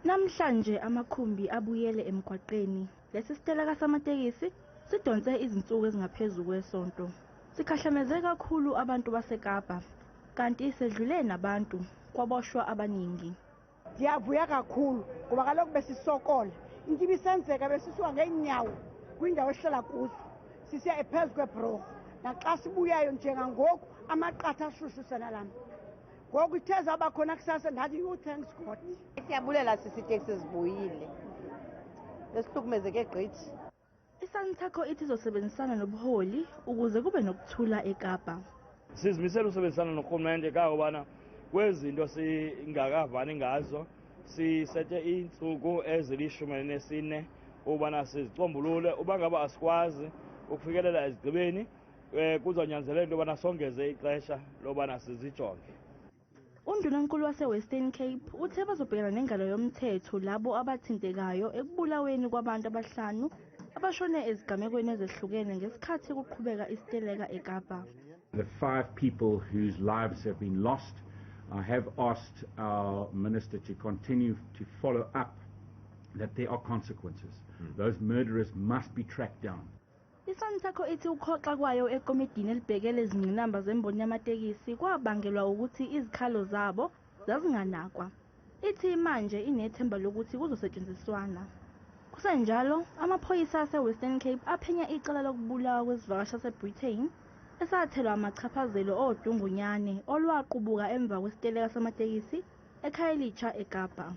Namhlanje amakhumbi abuyele emgwaqeni. Lesi siteleka samatekisi sidonse izinsuku ezingaphezu kwesonto. Sikhahlameze kakhulu abantu baseKapa, kanti sedlule nabantu, kwaboshwa abaningi. Ndiyavuya kakhulu ngoba kaloku besisokola. Into ibisenzeka, besisuka ngeenyawo kwiindawo esihlala kuzo sisiya ephezu kwebhrorho, naxa sibuyayo njengangoku amaqatha ashushu sana lam. Ngoku ithe zaba khona kusasa, ndathi, "You, thanks God." Siyabulela sisi, iteksi zibuyile, besihlukumezeke gqithi. ISantaco ithi izosebenzisana nobuholi ukuze kube nokuthula eKapa. Sizimisele usebenzisana norhulumente kangobana kwezinto singakavani ngazo sisete iintsuku ezili-14 ubana sizicombulule. Uba ngaba asikwazi ukufikelela ezigqibeni, kuzawunyanzeleka into yobana songeze ixesha lobana sizijonge. Undunankulu wase-Western Cape uthe bazobhekana nengalo yomthetho labo abathintekayo ekubulaweni kwabantu abahlanu abashone ezigamekweni ezehlukene ngesikhathi kuqhubeka isiteleka eKapa. The five people whose lives have been lost, I have asked our minister to continue to follow up that there are consequences. Those murderers must be tracked down. ISantaco ithi ukuhoxa kwayo ekomidini elibhekele izingqinamba zemboni yamatekisi kwabangelwa ukuthi izikhalo zabo zazinganakwa. Ithi manje inethemba lokuthi kuzosetshenziswana. Kusenjalo, amaphoyisa ase-Western Cape aphenya icala lokubulawa kwesivakashi saseBritain esathelwa amachaphazelo odungunyane olwaqubuka emva kwesiteleka samatekisi eKhayelitsha eKapa.